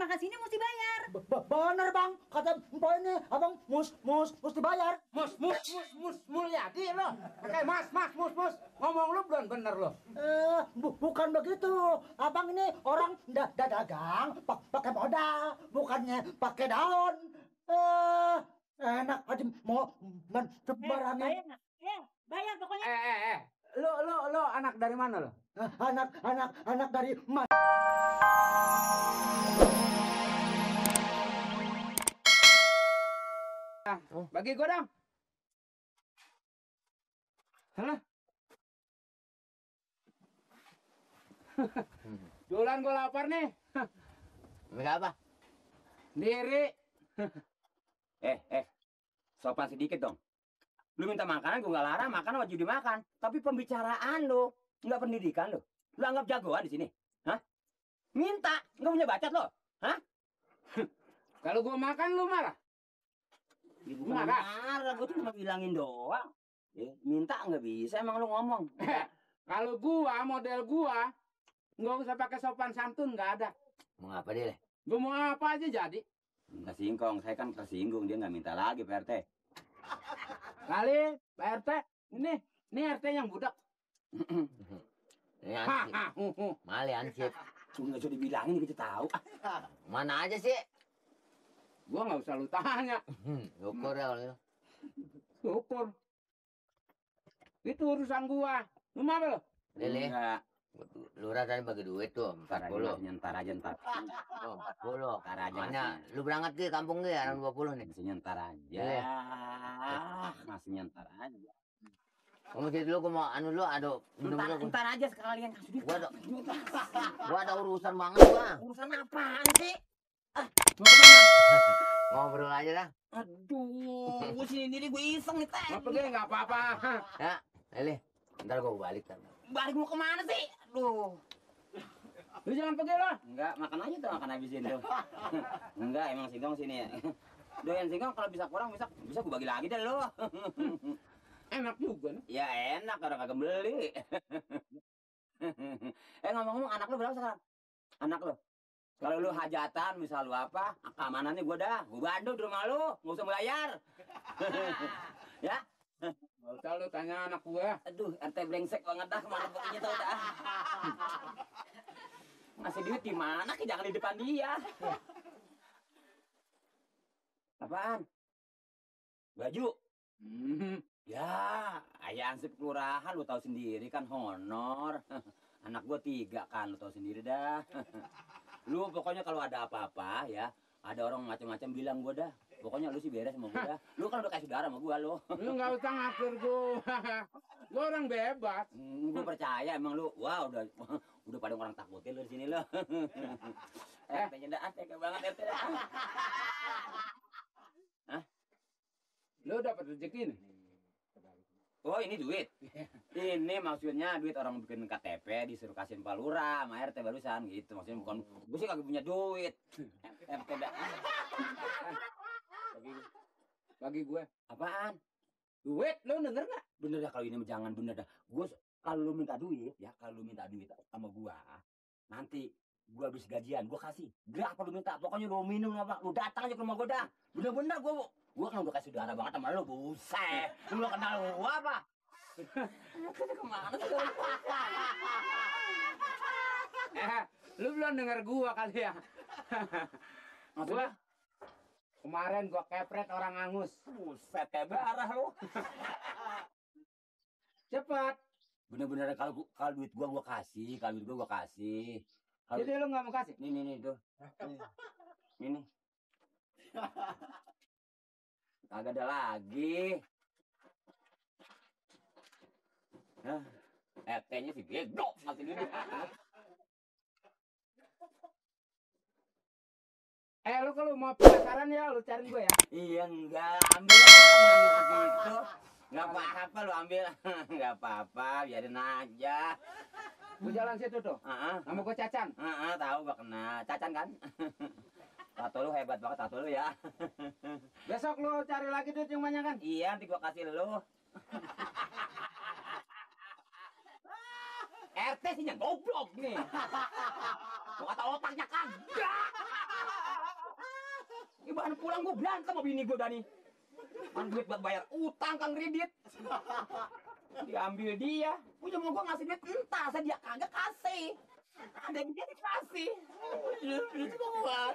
makan sini mesti bayar. Bener bang, kata Mpok ini abang mesti bayar. Mulyadi lo. Kayak mus. Ngomong lu belum bener lo. Bukan begitu. Abang ini orang dagang pakai modal, bukannya pakai daun. Enak aja mau barangnya. Bayar pokoknya. Lo anak dari mana lo? Anak dari mana? Bagi gua dong. Hah? Jualan gua lapar nih. Enggak apa? Diri. Sopan sedikit dong. Lu minta makanan, gue nggak larang, makan wajib dimakan. Tapi pembicaraan lu, nggak pendidikan lu. Lu anggap jagoan di sini, hah? Minta, nggak punya bacot lo, hah? Kalau gua makan lu marah. Marah, gue tuh cuma bilangin doang. Minta nggak bisa, emang lu ngomong. Kalau gua model gua nggak usah pakai sopan santun, nggak ada. Mau apa dia? Gua mau apa aja jadi. Nggak singkong, saya kan tersinggung, dia nggak minta lagi Pak RT. Kali Pak RT, ini RT yang budak. Ini ansip. Mali ansip. Cuma nggak usah dibilangin, kita tahu. Mana aja sih? Gua nggak usah lu tanya. Ukur ya kalau itu. Ukur. Itu urusan gua. Lu mau apa lo? Lili. Lurah tadi bagi duit tuh 40. Nyentar aja ntar. Oh, 40. Ntar aja. Makanya lu berangkat ke kampung ke ya 20 nih. Masih nyentar aja. Masih nyentar aja. Kamu jadi dulu, gua mau anu dulu, aduh. Ntar aja sekalian. Gua ada urusan banget gua. Urusan apaan sih? Mau kemana? Ngobrol aja dah. Aduh, gua sini gue iseng nih teh. Mau pergi nggak apa-apa. Ya, Lili. Ntar gua balik kan. Balik mau kemana sih? Aduh. Lu jangan pergi lo. Enggak, makan aja tuh, makan habisin tuh. Enggak, emang singkong sini ya. Doyan singkong kalau bisa kurang bisa gue bagi lagi deh lo. Enak juga nih. Ya enak, orang kagak beli. Ngomong-ngomong, anak lu berapa sekarang? Anak lu? Kalau lu hajatan, misal lu apa, keamanannya gue bantu di rumah lu, nggak usah bayar. Ya? Nggak usah lu tanya anak gue. Aduh, RT brengsek banget dah, kemana perginya tau dah. Ngasih duit di mana? Jangan di depan dia. Apaan? Baju? Ya, ayah ansip kelurahan, lu tahu sendiri kan honor. Anak gua 3 kan, lu tahu sendiri dah. Lu pokoknya kalau ada apa-apa ya, ada orang macam-macam bilang gua dah. Pokoknya lu sih beres sama gua dah. Lu kan udah kayak saudara sama gua lu. Lu nggak usah ngatur gua. Gua orang bebas. Gua percaya emang lu. Wah, udah pada orang takutin lu di sini lu. RT-nya dah tega banget RT dah. Hah? Lu dapat rezeki nih. Oh, ini duit. Ini maksudnya duit orang bikin KTP disuruh kasihin Pak Lurah sama RT barusan gitu. Maksudnya bukan gue sih kagak punya duit. RT dah. Bagi gue. Apaan? Duit, lu denger nggak? Bener dah kalau ini jangan bener dah. Gue kalau lu minta duit ya, kalau lu minta duit sama gua, nanti gua habis gajian, gua kasih. Berapa lu minta? Pokoknya lu minum apa? Lu datang aja ke rumah gua dah. Bener-bener gua kan udah kasih saudara banget sama lu, buset. Lu gak kenal gua apa? Kemana sih? Lu belum denger gua kali ya. Maksudnya? Kemarin gua kepret orang angus. Buset, kayak barah lu. Cepat. Bener-bener kalau duit gua kasih, kalau duit gua kasih. Jadi lu nggak mau kasih? Nih tuh. Ini. Kagak ada lagi. RT-nya sih bego ngasih duit. Lu kalau mau penasaran ya lu cari gue ya. Iya enggak, ambil begitu. Enggak apa-apa lu ambil. Enggak apa-apa, biarin aja. Gue jalan situ tuh. Sama gue Cacan. Tahu gua kena. Cacan kan? Tato lu hebat banget tato lu ya. Besok lu cari lagi duit yang banyak kan? Iya, nanti gua kasih lu. RT sih yang goblok nih. Gua kata otaknya kagak. Ibaran pulang gue berantem sama bini gue Dani. Kan duit buat bayar utang Kang kredit. Diambil dia. Punya mau gue ngasih duit entah, saya dia kagak kasih. Ada yang dia dikasih. Itu buat.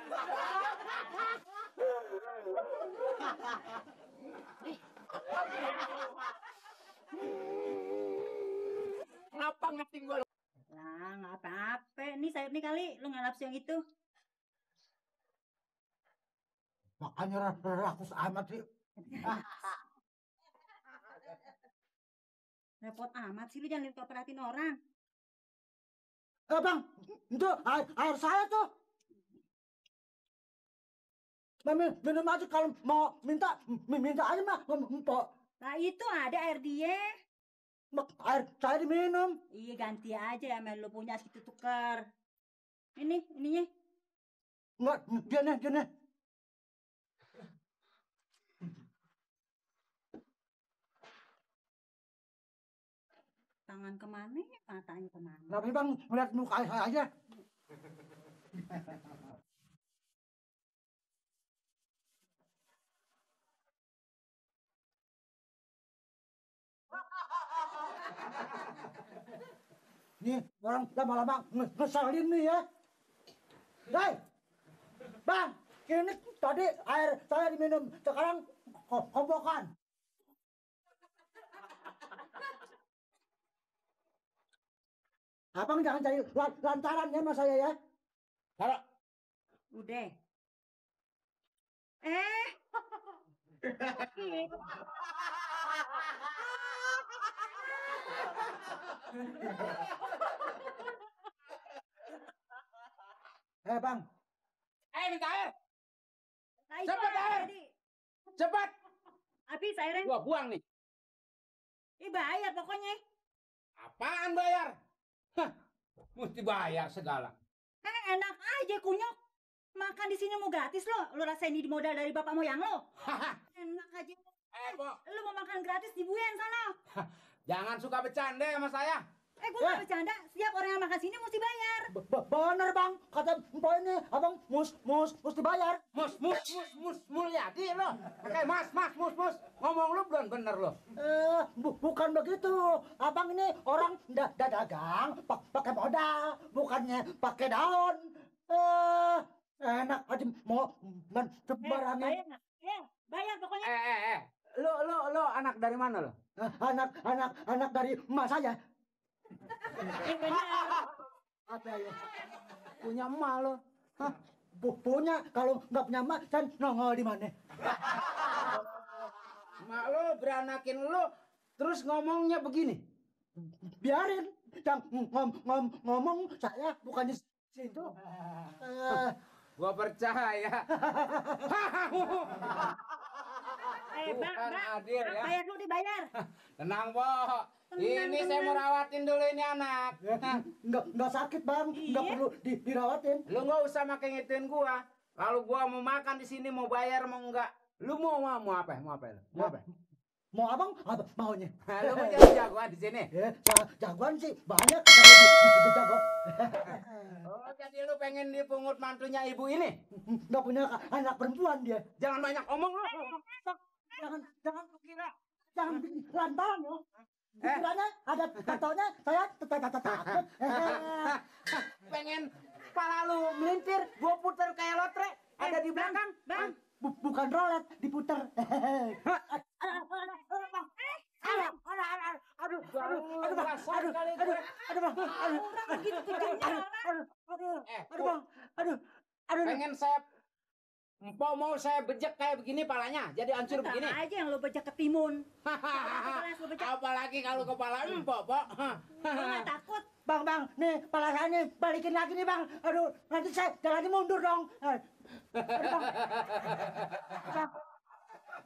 Ngapa ngeting gue? Lah, nggak apa-apa. Nih sayur nih kali, lu nggak nafsu yang itu. Makanya rakus amat sih. Repot amat sih lu, jangan lupa perhatiin orang. Bang, itu air saya tuh. Minum aja kalau mau minta aja mah, Mpok. Lah itu ada air dia. Air saya diminum. Iya ganti aja ya, lu punya segitu tuker. Ininya. Enggak, gini. Tangan kemana? Matanya kemana? Tapi bang, ngeliat muka saya aja. Nih, orang lama-lama ngeselin nih ya. Hei, bang, ini tadi air saya diminum, sekarang kompokan. Abang jangan cari lantaran ya sama saya ya. Taruh. Udah. Bang. Minta air. Nah, itu Cepet, lah, air. jadi. Cepat. Habis airnya. Gua buang nih. Bayar pokoknya. Apaan bayar? Hah, mesti bayar segala. Enak aja kunyuk. Makan di sini mau gratis lo. Lo rasain ini modal dari bapak moyang lo. Enak aja. Kok Lo mau makan gratis di Buyen sana. jangan suka bercanda sama saya. Gue gak bercanda. Setiap orang yang makan sini mesti bayar. Bener bang, kata Mpok ini, abang mesti bayar. Mus Mulyadi lo. Oke, mas, mus. Ngomong lu belum bener lo. Bukan begitu. Abang ini orang dagang pakai modal, bukannya pakai daun. Enak aja mau sembarangan. Bayar nggak? Bayar pokoknya. Lo anak dari mana lo? Anak dari emak saya. Benar. Apa ya? Punya emak lo. Hah? Punya, kalau nggak punya emak, kan nongol di mana? Emak lo beranakin lo, terus ngomongnya begini. Biarin, yang ngomong saya bukannya situ. Gua percaya. Bang, Adil ya. bayar dulu dibayar. Tenang, Pok. Ini saya mau rawatin dulu ini anak. Nggak sakit bang, nggak Iya. perlu dirawatin. Lu nggak usah makin ngituin gua. Kalau gua mau makan di sini mau bayar mau enggak? Lu mau apa? Mau apa? Mau abang apa maunya? Lu mau jadi jagoan di sini? Jagoan sih banyak kalau jago. Oh, jadi lu pengen dipungut mantunya ibu ini? Nggak punya anak perempuan dia. Jangan banyak omong lu. Jangan kira, jangan bikin lantaran ya. Pikirannya ada tatonya, saya takut. Pengen kepala lu melintir, gua puter kayak lotre. Ada di belakang. Bang. Bukan rolet, diputer. Aduh. Pengen saya Empok mau saya bejek kayak begini palanya, jadi hancur begini. Sama aja yang lo bejek ketimun. Apalagi kalau kepala empok, Pok. Lo gak takut? Bang, nih pala saya nih, balikin lagi nih bang. Aduh, nanti saya jalannya mundur dong.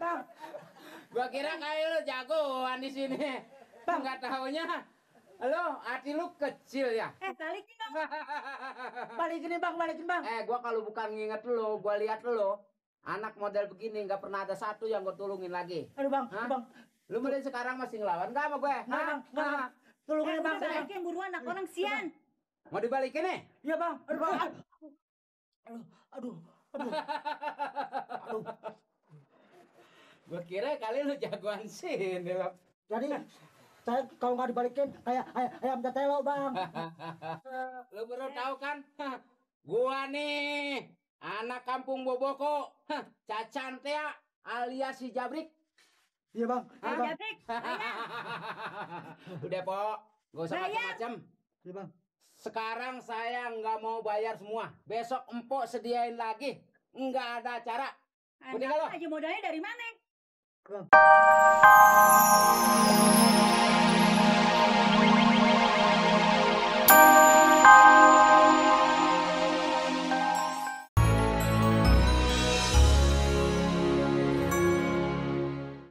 Bang. Gua kira kayak lu jagoan di sini. Bang. Nggak taunya lo hati lu kecil ya. Balikin dong. Balikin bang. Gua kalau bukan nginget lo, gua lihat lo anak model begini nggak pernah ada satu yang gua tulungin lagi. Aduh bang, Hah? bang. Lu mulai sekarang masih ngelawan nggak sama gue? Bang. Tolongin bang. Balikin buruan anak orang sian. Mau dibalikin nih? Iya bang. Aduh bang. Aduh. Aduh. Gua kira kali lu jagoan sini lo. Jadi saya kalau nggak dibalikin kayak ayam tetelo bang. Lu baru tahu kan? Gua nih anak kampung Boboko, Cacan Tea alias si Jabrik. Iya bang. Iya bang. Jabrik, bayar. Udah Pok, gak usah Bayar. macam-macam. Iya bang. Sekarang saya nggak mau bayar semua. Besok empok sediain lagi. Nggak ada acara. Udah Anak kalau? aja modalnya dari mana? Bang.